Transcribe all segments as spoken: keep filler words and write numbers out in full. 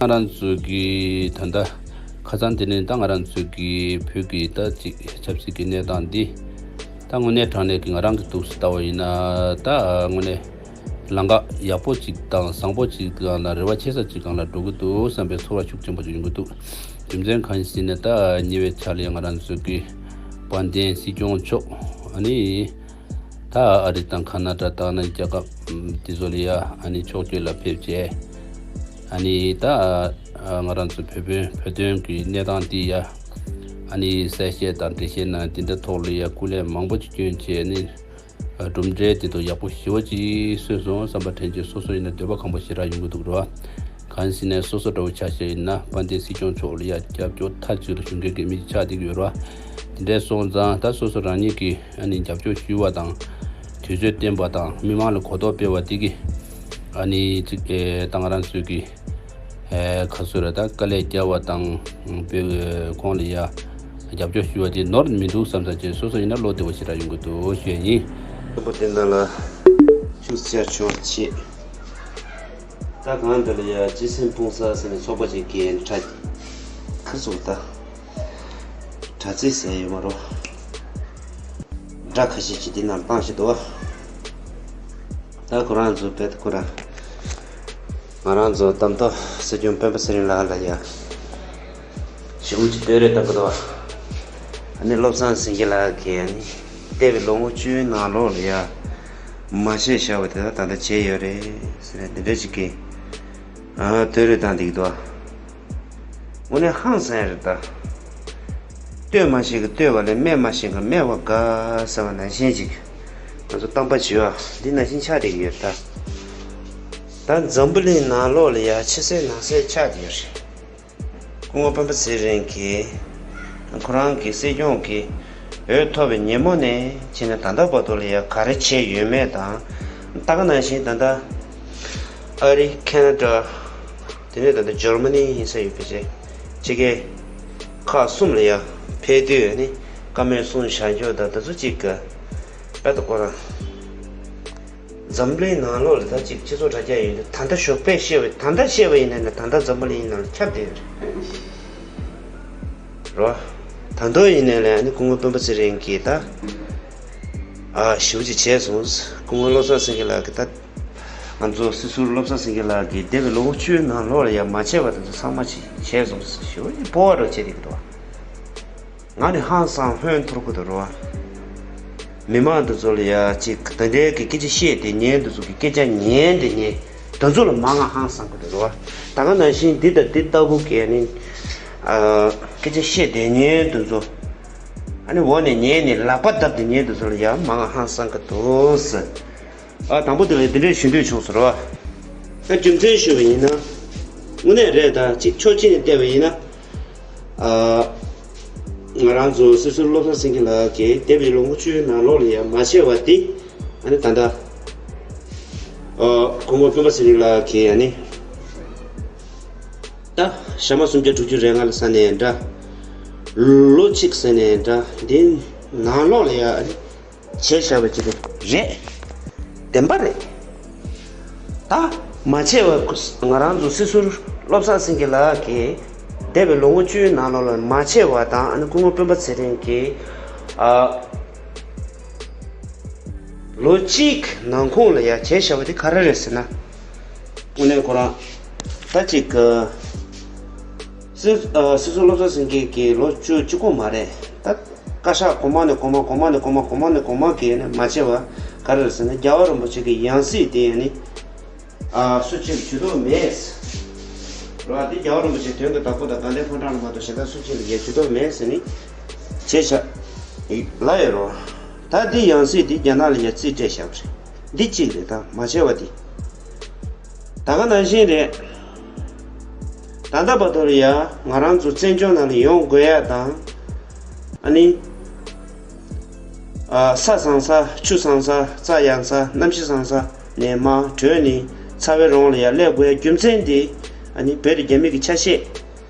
ང་རང་ཚོ་གི་ད་ལྟ་ཁ་སང་དེ་ནས་ད་ང་རང་ཚོ་གི་བོད་ཀྱི་ད་ཅིག་ཆབ་སྲིད་ཀྱི་གནས་སྟངས་འདི་ད་དངོས་གནས་དྲང་གནས་ཀྱི་ང་རང་གི་འདུག་སེ་ལྟ་བ་ཡིན་ན། ད་དངོས་གནས་ལམ་ཁ་ཡག་པོ་ཅིག་དང་བཟང་པོ་ཅིག་སྒང་ལ་རེ་བ་ཆེ་ས་ཅིག་སྒང་ལ་འགྲོ་གི་འདུག་བསམ་པའི་ཚོར་བ་ཤུགས་ཆེན་པོ་ཅིག་ཡོང་གི་འདུག་རྒྱུ་མཚན་གང་ཡིན་ཟེར་ན། ད་ཉེ་བའི་ཆར་ལ་ང་རང་ཚོ་གི་དཔལ་ལྡན་སྲིད་སྐྱོང་མཆོག་ཨ་ནི། ད་ཨ་རི་དང་ཁ་ན་ཌ་དང་ཨ་ནི་རྒྱལ་ཁབ་དེ་ཚོ་ལ་ཡ་ཨ་ནི་ཕྱོགས་བསྐྱོད་ལ་ཕེབས་བྱས། ཨ་ནི་ད་ང་རང་ཚོ་བོད་དོན་བོད་དོན་གྱི་གནས་སྟངས་འདི་ཡ་ཨ་ནི་གསལ་བཤད་དང་འགྲེལ་བཤད་གནང་། དེ་འདྲ་ཐོག་ལ་ཡ་སྐུ་ལས་མང་པོ་ཅིག་བསྐྱོན་བྱས་ནས་གྲུབ་འབྲས་དེ་ཚོ་ཡག་པོ་ཞེ་པོ་ཅིག་སོན་སོང་བསམ་པ་དྲན་བྱས། སོ་སོ་ཡིན་ན་འདོད་པ་ཁེངས་པོ་ཞེ་དྲག་ཡོང་གི་འདུག་རེད་བ། གང་ཡིན་ཟེར་ན་སོ་སོ་འདྲ་བོ་ཆ་བཞག་ཡིན་ན་དཔལ་ལྡན་སྲིད་སྐྱོང་མཆོག་ལ་ཡ་རྒྱབ་སྐྱོར་མཐའ་གཅིག་ཏུ་ཞུ་མཁན་གྱི་མི་ཆགས་བསྡད་ཀྱི་ཡོད་རེད་བ། དེ་འདྲ་སོང་ཙང་ད་སོ་སོ་རང་ཉིད་ཀྱིས་ཨ་ནི་རྒྱབ་སྐྱོར་ཞུས་པ་དང་། དུས་ཚོད་བསྟན་པ་དང་མི་མང་ལ་གོ་རྟོགས་སྤེལ་བ་དེ་གིས་ཨ་ནི་ཅིག་ཨེ་ད་ང་རང་ཚོའི་གི་ཨེ་ཁ་སོ་ར་ད་དཀའ་ལས་བརྒྱབ་པ་དང་བོད་ཁོང་ལ་ཡ་རྒྱབ་སྐྱོར་ཞུས་པ་དེ་ནོར་མི་འདུག་བསམ་ས་བྱས། སོ་སོ་ཡིན་ན་བློ་བདེ་བོ་ཞེ་དྲག་ཡོང་གི་འདུག་ཞུ་ཡ་ཡིན། ཆེན་པོ་དེ་ནང་ལ་ཆུ་ཚད་ཆོག་ཆེ། ད་གང་འདི་ལ་ཡ་སྤྱི་སེམས་སྤུངས་ས་ཟེར་ནས་ཚོགས་པ་ཅིག་གིས་དྲ་ཁ་སོགས་ད་དྲ་ཚིགས་ཟེར་ཡོད་མ་རོ། སྒྲ་ཁ་ཤས་ཅིག་འདི་ནང་བཏང་ཞིག་འདུག་བ། ད་ཁོ་རང་ཚོ་བེད་ཁོ་ར་ང་རང་ཚོ་གདམ་ཐོ་སྲིད་སྐྱོང་སྤེན་པ་ཚེ་རིང་ལགས་ལ་ཡ་ཞེ་པོ་ཅིག་བསྟོད་ར་བཏང་གི་འདུག་བ། ཨ་ནི་བློ་བཟང་སེང་གེ་ལགས་ཀྱིས་ཨ་ནི་འདས་པའི་ལོ་ངོ་བཅུའི་ནང་ལོགས་ལ་ཡ་མ་བྱས་བཞག་པ་དེ་དག་ད་ལྟ་བྱས་ཡོད་རེད་ཟེར་ནས་འདི་འདྲ་ཅིག་གིས་ཨ་བསྟོད་ར་བཏང་བསྡད་ཀྱི་འདུག་བ། དངོས་གནས་ཧང་སང་ཡ་རེད་ད། བསྟོད་མ་ཤེས་ཀྱི་བསྟོད་པ་ལས། སྨད་མ་ཤེས་ཀྱི་སྨད་པ་དགའ་ཟེར་བ་ནང་བཞིན་ཅིག་ང་ཚོ་གཏམ་པ་བྱེད་པ་འདི་ནང་བཞིན་ཆགས་བསྡད་ཀྱི་ཡོད་ད། ད་འཛམ་བུ་གླིང་ནང་ལོགས་ལ་ཡ་ཕྱི་གསལ་ནང་གསལ་ཆགས་བསྡད་ཡོད་རེད། སྐུ་ངོ་སྤེན་པ་ཚེ་རིང་གིས་ཁོ་རང་གི་སྲིད་སྐྱོང་གི་འོས་ཐོབ་པའི་ཉིན་མོ་ནས་བྱས་ནས་ད་ལྟ་བར་དུ་ལ་ཡ་ག་རེ་བྱས་ཡོད་མེད་དང་། ད་ག་ནང་བཞིན་ད་ལྟ་ཨ་རི། ཁེ་ན་ཌ། དེ་ནས་ད་ལྟ་འཇར་མ་ནི་ཡིན་ས་ཡོད་པའི་ཆེ། ཕྱི་རྒྱལ་ཁག་གསུམ་ལ་ཡ་ཕེབས་དུས་ནི་བཀའ་མོལ་གསུངས་བཞག་རྒྱུ་དང་དེ་ཚོ་གཅིག་གི་དཔེ་ད་ཁོ་རང་འཛམ་གླིང་ནང་ལོགས་ལ་ད་གཅིག་སྤྱི་ཚོགས་དྲ་རྒྱ་ཡིན་དུས། ད་ལྟ་ཞོགས་པས་བཤད་པ། ད་ལྟ་བཤད་པ་ཡིན་ན་ནི་ད་ལྟ་འཛམ་བུ་གླིང་ནང་ལ་ཁྱབ་བསྡད་ཡོད་རེད། རོ། ད་དུང་ཡིན་ནའི་ལས་ནི་སྐུ་ངོ་སྤེན་པ་ཚེ་རིང་གིས་ད་ཨ་ཞེ་པོ་ཅིག་བྱས་སོང་། སྐུ་ངོ་བློ་བཟང་སེང་གེ་ལགས་ཀྱིས་ད་ང་ཚོ་སྲིད་ཟུར་བློ་བཟང་སེང་གེ་ལགས་ཀྱིས་འདས་པའི་ལོ་ངོ་བཅུའི་ནང་ལོགས་ལ་ཡང་མ་བྱས་པ་དེ་ཚོ་ཚང་མ་ཅིག་བྱས་སོང་ཟེར། ཞེ་པོ་ཅིག་སྤོབས་པ་འདྲ་བྱས་བསྡད་ཀྱི་འདུག་ང་ནི་ཧང་སང་ཧོན་འཐོར་གྱི་འདུག་རོ། མི་མང་འདི་ཚོ་ལ་ཡ་ཅིག་ད་ལྟའི་གི་སྐད་ཆ་བཤད་བསྡད་མཁན་འདི་ཚོ་གི་སྐད་ཆ་ཉན་བསྡད་མཁན་འདི་ཚོ་ལ་མང་ང་ཧང་སང་གི་འདུག་རོ། ད་ག་ནང་བཞིན་འདི་དང་འདི་ལྟ་བུ་གི་ནི་ཨ་སྐད་ཆ་བཤད་བསྡད་མཁན་འདི་ཚོ། ཨ་ནི་འོག་ནས་ཉན་ནས་ལག་པ་བརྡབ་བསྡད་མཁན་འདི་ཚོ་ལ་ཡ་མང་ང་ཧང་སང་གི་འདུག་ཟེར། ཨ་དང་པོ་དེ་ལ་འདི་འདྲས་ཞུ་འདོད་བྱུང་ཟེར་བ། ཨ་རྒྱུ་མཚན་ཞུ་བ་ཡིན་ན། དངོས་གནས་རེད་ད། གཅིག་ཕྱོགས་གཅིག་ནས་བལྟས་པ་ཡིན་ན། ཨ་ང་རང་ཚོ་སྲིད་ཟུར་བློ་བཟང་སེང་གེ་ལགས་ཀྱིས་འདས་པའི་ལོ་ངོ་བཅུའི་ནང་ལོགས་ལ་ཡང་མ་བྱས་པ་འདི། ཨ་ནི་ད་ལྟ་ཨ་སྐུ་ངོ་སྤེན་པ་ཚེ་རིང་ལགས་ཀྱིས་ཨ་ནི་ད་ཞག་མ་སུམ་བརྒྱ་དྲུག་ཅུ་རེ་ལྔ་ལ་ཟེར་ནའི་འདྲ། ལོ་གཅིག་ཟེར་ནའི་འདྲ། འདིའི་ནང་ལོགས་ལ་ཡང་ཨ་ནི། བྱས་བཞག་པ་ཅིག་རེད། བདེན་པ་རེད། ད་མ་བྱས་པ་ང་རང་ཚོ་སྲིད་ཟུར་བློ་བཟང་སེང་གེ་ལགས་ཀྱིས་འདས་པའི་ལོ་ངོ་བཅུའི་ནང་ལོགས་ལ་མ་བྱས་པ་དང་། ཨ་ནི་སྐུ་ངོ་སྤེན་པ་ཚེ་རིང་གིས་ཨ་ལོ་གཅིག་ནང་ཁོངས་ལ་ཡ་བྱས་བཞག་པ་དེ་ག་རེ་རེད་ཟེར་ན། དངོས་གནས་ཁོ་རང་ད་ཅིག་སྲིད་སྲིད་ཟུར་བློ་བཟང་སེང་གེ་གིས་ལོ་བཅུ་གཅིག་པོ་མ་རེད་ད། བཀའ་ཤག་གོང་མ་ནས་གོང་མ་གོང་མ་ནས་གོང་མ་གོང་མ་ནས་གོང་མ་གིས་ནི་མ་བྱས་པ་ག་རེ་རེད་ཟེར་ན། རྒྱལ་བ་རིན་པོ་ཆེ་གི་ཡང་སྲིད་དེ་ནི་ཨ་སུ་གཅིག་ལ་ཇུས་གཏོགས་མེད་ཟེར་བ། དེ་རྒྱལ་བ་རིན་པོ་ཆེ་དོན་གྱི་བདག་པོ་དང་དགའ་ལྡན་ཕོ་བྲང་ལ་མ་གཏོགས་གཞན་དག་སུ་གཅིག་ལ་ཡང་ཇུས་གཏོགས་མེད་ཟེར་ནི་བྱས་བཞག་ལབ་ཡོད་རེད། ད་དེ་ཡང་སྲིད་དེ་རྒྱ་ནག་ལ་ཡང་རྩིས་སྤྲད་བཞག་པ་རེད། འདི་གཅིག་རེད། ད་མ་བྱས་པ་དེ། ད་ག་ནང་བཞིན་རེད། ད་ལྟ་བར་དུ་ལ་ཡ་ང་རང་ཚོ་བཙན་བྱོལ་ནང་ལ་ཡོང་དགོས་ཡ་དང་། ཨ་ནི་ཨ་ས་བཟང་ས། ཆུ་བཟང་ས། རྩྭ་ཡག་ས། གནམ་གཤིས་བཟང་ས་ནས་མར་བྲོས་ནས་ཚ་བའི་རོང་ལ་ཡ་སླེབས་དགོས་ཡ་རྒྱུ་མཚན་དེ། ཨ་ནི་བོད་དེ་རྒྱ་མི་གི་ཆ་ཤས་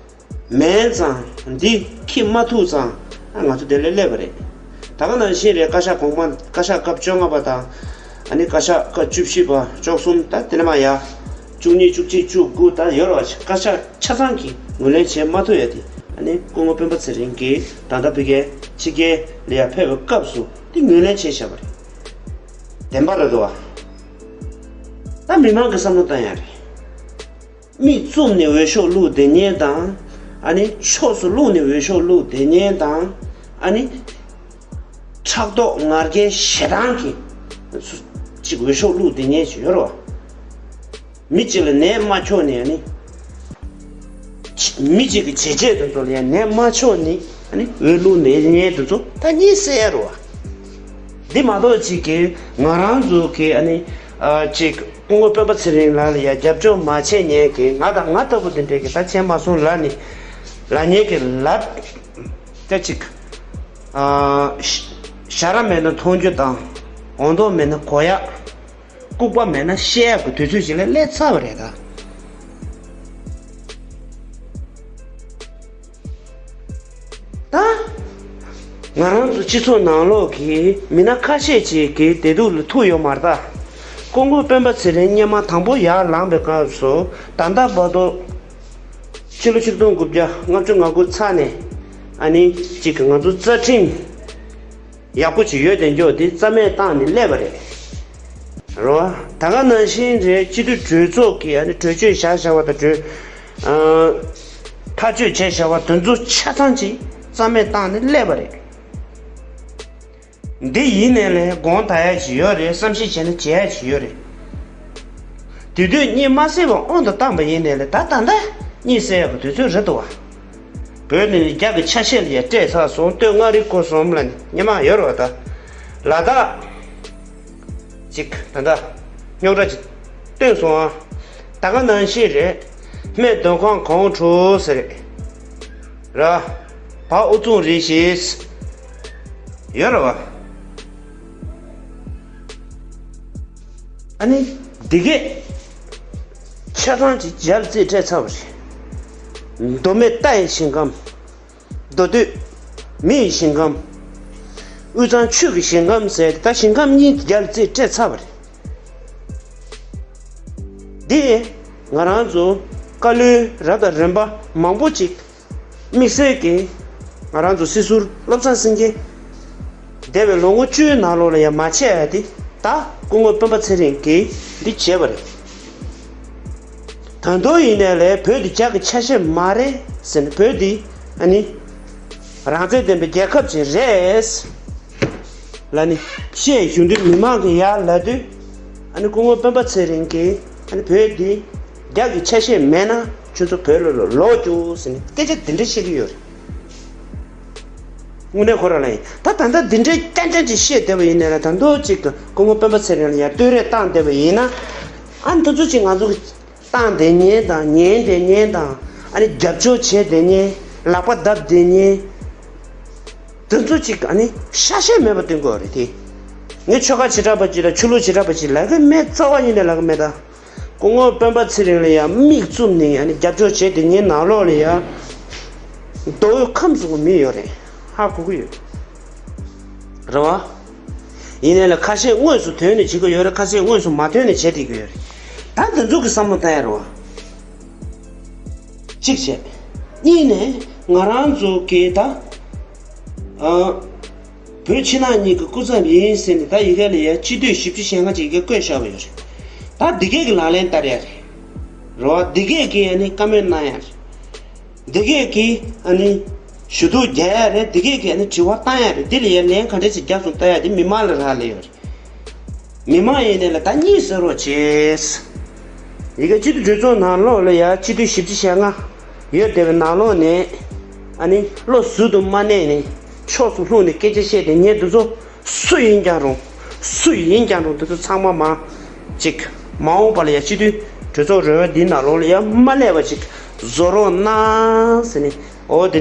མེད་ཙང་། འདི་འཁྱེར་མ་ཐུབ་ཙང་། ཨ་ང་ཚོ་དེ་ལ་སླེབས་པ་རེད། ད་ག་ནང་བཞིན་རེད། བཀའ་ཤག་གོང་མ། བཀའ་ཤག་སྐབས་བཅོ་ལྔ་པ་དང་། ཨ་ནི་བཀའ་ཤག་སྐབས་བཅུ་བཞི་པ། བཅུ་གསུམ། ད་དེ་ནས་མར་ཡ་ བཅུ་གཉིས་བཅུ་གཅིག་བཅུ་དགུ་ད་ཡོད་རེད་བ། བཀའ་ཤག་ཆ་ཚང་གིས་ངོས་ལེན་བྱེད་མ་ཐུབ་ཡ་དེ་ཨ་ནི་སྐུ་ངོ་སྤེན་པ་ཚེ་རིང་གིས་ད་ལྟ་ཕ་གིའི་ཕྱི་རྒྱལ་ལ་ཡ་ཕེབས་པའི་སྐབས་སུ་དེ་ངོས་ལེན་བྱས་བཞག་པ་རེད། བདེན་པ་རེད་འདུག་བ། ད་མི་མང་གི་བསམ་བློ་བཏང་ཡ་རེད། མིག་བཙུམ་ནས་འོས་ཤོག་བླུགས་བསྡད་མཁན་དང་། ཨ་ནི་ཕྱོགས་སུ་བླུགས་ནས་འོས་ཤོག་བླུགས་བསྡད་མཁན་དང་། ཨ་ནི་ཕྲག་དོག་ང་རྒྱལ་ཞེ་སྡང་གིས་ཅིག་འོས་ཤོག་བླུགས་བསྡད་མཁན་ཞིག་ཡོད་རེད་བ། མི་གཅིག་ལ་ནད་མ་ཁྱོག་ནས་ཨ་ནི། མི་གཅིག་གི་བྱས་རྗེས་དེ་ཚོ་ལ་ཡང་ནད་མ་ཁྱོག་ནས་ཨ་ནི་འོས་བླུགས་ནས་ཉན་དེ་ཚོ་ད་གཉིད་སད་ཡ་རེད་བ། འདི་མ་གཏོགས་ཅིག་གིས་ང་རང་ཚོ་གི་ཨ་ནི་ཨ་ཅིག་སྐུ་ངོ་སྤེན་པ་ཚེ་རིང་ལགས་ལ་ཡ་རྒྱབ་སྐྱོར་མ་བྱས་མཁན་གྱི་ང་དང་ང་ལྟ་བུ་དེ་འདྲས་ཀྱི་ད་བྱས་མ་སོང་ལབ་ནས་ལབ་མཁན་གྱི་ལབ་ད་ཅིག་ཨ་ཞ་ར་མེད་ན་མཐོང་རྒྱུ་དང་འོང་མདོག་མེད་ན་གོ་ཡག་ལྐུགས་པ་མེད་ན་བཤད་ཡག་གི་དུས་ཚོད་ཅིག་ལ་སླེབས་ཚར་བ་རེད་ད། ད། ང་རང་ཚོ་སྤྱི་ཚོགས་ནང་ལོགས་ཀྱི་མི་སྣ་ཁ་ཤས་ཅིག་གི་བདེ་སྡུག་ལ་ཐུག་ཡོད་མ་རེད་ད། སྐུ་ངོ་སྤེན་པ་ཚེ་རིང་སྔོན་མ་དང་པོ་ཡར་ལངས་པའི་སྐབས་སུ་ད་ལྟ་བར་དུ་ཕྱི་ལོ་ཆིག་སྟོང་དགུ་བརྒྱ་ལྔ་བཅུ་ང་དགུ་ཚར་ནས་ཨ་ནི་གཅིག་གི་ང་ཚོ་རྩ་ཁྲིམས་ཡག་པོ་ཅིག་ཡོད་དེ་འཇོག་དེ་རྩ་མེད་བཏང་ནས་སླེབས་པ་རེད། རེད་བ། ད་ག་ནང་བཞིན་རེད། སྤྱི་འཐུས་གྲོས་ཚོགས་ཀྱི་ཨ་ནི་གྲོས་ཆོད་བཞག་བཞག་པ་དང་གྲོས་ཨ་ཐག་གཅོད་བྱས་བཞག་པ་དེ་ཚོ་ཆ་ཚང་ཅིག་རྩ་མེད་བཏང་ནས་སླེབས་པ་རེད། འདི་ཡིན་ནའི་ལས་དགོངས་དག་ཡ་ཅིག་ཡོད་རེད། བསམ་ཤེས་བྱས་ན་བྱེད་ཡ་ཅིག་ཡོད་རེད། དེ་དུས་གཉིད་མ་སད་པ་དབང་དུ་བཏང་པ་ཡིན་ནའི་ལས་ད་ད་ལྟ་གཉིད་སད་ཡ་གི་དུས་ཚོད་རེད་འདུག་བ། བོད་ནས་རྒྱ་གི་ཆ་ཤས་ལ་ཡ་སྤྲད་ཚར་སོང་། སྟོད་མངའ་རིས་བསྐོར་སོང་ལ་ནི་སྔོན་མ་ཡོད་རེད་བ། ད་ལ་དྭགས་ཅིག་ད་ལྟ་རྙོག་དྲ་ཅིག་བཏོན་སོང་ཨ། ད་ག་ནང་བཞིན་རེད། སྨད་མདོ་ཁམས་གངས་ཕྲུག་ཟེར་རེད། ར། བ་དབུ་ཚུགས་རེད་ཞེས་ཡོད་རེད་བ། ཨ་ནི་འདི་གས་ཆ་ཚང་ཅིག་རྒྱ་ལ་རྩིས་སྤྲད་ཚར་བ་རེད། མདོ་སྨད་རྟ་ཡི་ཞིང་ཁམས། མདོ་སྟོད་མི་ཡི་ཞིང་ཁམས། དབུས་གཙང་ཆོས་ཀྱི་ཞིང་ཁམས་ཟེར་ཏེ་ད་ཞིང་ཁམས་གཉིས་རྒྱ་ལ་རྩིས་སྤྲད་ཚར་བ་རེད། འདི་ང་རང་ཚོ་བཀའ་བློན་རབ་དང་རིམ་པ་མང་པོ་ཅིག་དམིགས་བསལ་གྱིས་ང་རང་ཚོ་སྲིད་ཟུར་བློ་བཟང་སེང་གེ་འདས་པའི་ལོ་ངོ་བཅུའི་ནང་ལོགས་ལ་ཡང་མ་བྱས་ཡ་དེ་ད་སྐུ་ངོ་སྤེན་པ་ཚེ་རིང་གིས་འདི་བྱས་པ་རེད། ད་དུང་ཡིན་ནའི་ལས་བོད་འདི་རྒྱ་གི་ཆ་ཤས་མ་རེད་ཟེར་ནས། བོད་འདི་ཨ་ནི་རང་བཙན་ལྡན་པའི་རྒྱལ་ཁབ་ཅིག་རེད་ལབ་ནས་བཤད་བཞུགས་དུས་མི་མང་གིས་ཡར་ལབ་དུས། ཨ་ནི་སྐུ་ངོ་སྤེན་པ་ཚེ་རིང་གིས་ཨ་ནི་བོད་འདི་རྒྱ་གི་ཆ་ཤས་མེད་ན་ཁྱོད་ཚོ་བོད་ལ་ལོག་རྒྱུགས་ཟེར་ནས་སྐད་ཆ་འདི་འདྲ་བཤད་ཀྱི་ཡོད་རེད། དངོས་གནས་ཁོ་རང་ལ་ཡིན་ད་ད་ལྟ་འདི་འདྲའི་རྐྱང་རྐྱང་ཅིག་བཤད་བསྡད་པ་ཡིན་ནའི་ལ། ད་དུང་ཅིག་སྐུ་ངོ་སྤེན་པ་ཚེ་རིང་ལ་ཡར་བསྟོད་ར་བཏང་བསྡད་པ་ཡིན་ན། ཨ་ནི་དེ་ཚོ་ཅིག་ང་ཚོ་གི་བཏང་བསྡད་མཁན་དང་ཉན་བསྡད་མཁན་དང་། ཨ་ནི་རྒྱབ་སྐྱོར་བྱས་བསྡད་མཁན། ལག་པ་བརྡབ་བསྡད་མཁན་དེ་ཚོ་ཅིག་ཨ་ནི་ཤ་ཤེད་མེད་པ་སྟོན་དགོས་རེད་དེ། ངས་ཆོལ་ཁ་བྱེ་བྲག་པ་ཅིག་དང་ཆོས་ལུགས་བྱེ་བྲག་པ་ཅིག་ལབ་ཀྱི་མེད། རྩ་བ་ཉིད་ནས་ལབ་ཀྱི་མེད་ད། སྐུ་ངོ་སྤེན་པ་ཚེ་རིང་ལ་ཡང་མིག་བཙུམ་ནས་ཨ་ནི་རྒྱབ་སྐྱོར་བྱས་བསྡད་མཁན་ནང་ལོགས་ལ་ཡང་མདོ་དབུས་ཁམས་གསུམ་གྱི་མི་ཡོད་རེད། ཧ་གོ་གི་ཡོད་རེད་བ། ཡིན་ནའི་ལས་ཁ་ཤས་དངོས་སུ་ཐོན་ནས་བྱེད་ཀྱི་ཡོད་རེད། ཁ་ཤས་དངོས་སུ་མ་ཐོན་ནས་བྱེད་བསྡད་ཀྱི་ཡོད་རེད། ད་འདི་ཚོ་གི་བསམ་བློ་བཏང་ཡ་རེད་བ། གཅིག་བྱས། གཉིས་ནས་ང་རང་ཚོ་གི་ད་ཨ། བོད་ཕྱི་ནང་གཉིས་ཀྱི་སྐུ་ཚབ་ཡིན་ཟེར་ནས་ད་ཡི་གེ་ལ་ཡ་སྤྱི་འཐུས་བཞི་བཅུ་ཞེ་ལྔ་ཅིག་ཡི་གེ་བཀོད་བཞག་པ་ཡོད་རེད། ད་འདི་གས་ཀྱི་ལག་ལེན་བསྟར་ཡ་རེད། རེད་བ། འདི་གས་ཀྱི་ཨ་ནི་བཀའ་མོལ་གནང་ཡ་རེད། འདི་གས་ཀྱི་ཨ་ནི་ཞུ་གཏུག་རྒྱག་ཡ་རེད། འདི་གས་ཀྱི་ཨ་ནི་དྲི་བ་བཏང་ཡ་རེད། འདི་ལ་ཡ་ལན་ག་འདྲས་ཅིག་རྒྱབ་སོང་ལྟ་ཡ་དེ་མི་མང་ལ་རག་ལས་ཡོད་རེད། མི་མང་ཡིན་ནའི་ལ་ད་གཉིད་སད་རོགས་བྱེད། ཡི་གེ་སྤྱི་འཐུས་གྲོས་ཚོགས་ནང་ལོགས་ལ་ཡ་སྤྱི་འཐུས་བཞི་བཅུ་ཞེ་ལྔ་ཡོད་བསྡད་པའི་ནང་ལོགས་ནས་ཨ་ནི་བློ་གཟུ་དུ་མ་གནས་ནས་ཕྱོགས་སུ་ལྷུང་ནས་སྐད་ཆ་བཤད་བསྡད་མཁན་དེ་ཚོ་སུ་ཡིན་ཀྱང་རུང་། སུ་ཡིན་ཀྱང་རུང་། དེ་ཚོ་ཚང་མ་མ་གཅིག་མ་འོངས་པ་ལ་ཡ་སྤྱི་འཐུས་གྲོས་ཚོགས་རོལ་པ་འདིའི་ནང་ལོགས་ལ་ཡ་མ་སླེབས་པ་ཅིག་བཟོ་རོགས་གནང་ཟེར་ནས། འོ་དེ་